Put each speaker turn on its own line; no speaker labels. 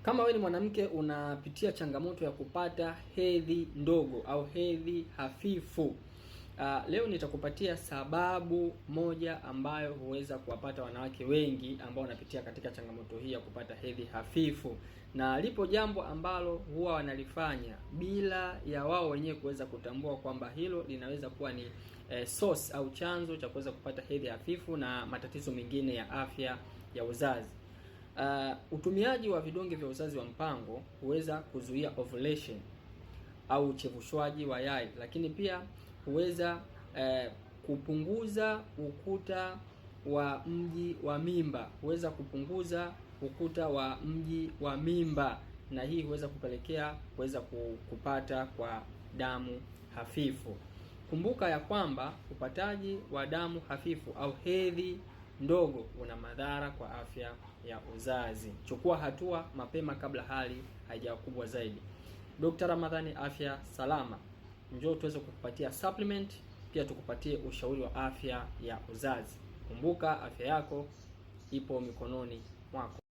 Kama wewe ni mwanamke unapitia changamoto ya kupata hedhi ndogo au hedhi hafifu, leo nitakupatia sababu moja ambayo huweza kuwapata wanawake wengi ambao wanapitia katika changamoto hii ya kupata hedhi hafifu, na lipo jambo ambalo huwa wanalifanya bila ya wao wenyewe kuweza kutambua kwamba hilo linaweza kuwa ni source au chanzo cha kuweza kupata hedhi hafifu na matatizo mengine ya afya ya uzazi. Utumiaji wa vidonge vya uzazi wa mpango huweza kuzuia ovulation au uchevushwaji wa yai, lakini pia huweza kupunguza ukuta wa mji wa mimba, huweza kupunguza ukuta wa mji wa mimba, na hii huweza kupelekea kuweza kupata kwa damu hafifu. Kumbuka ya kwamba upataji wa damu hafifu au hedhi ndogo una madhara kwa afya ya uzazi. Chukua hatua mapema kabla hali haijawa kubwa zaidi. Dr. Ramadhani, afya salama. Njoo tuweze kukupatia supplement, pia tukupatie ushauri wa afya ya uzazi. Kumbuka afya yako ipo mikononi mwako.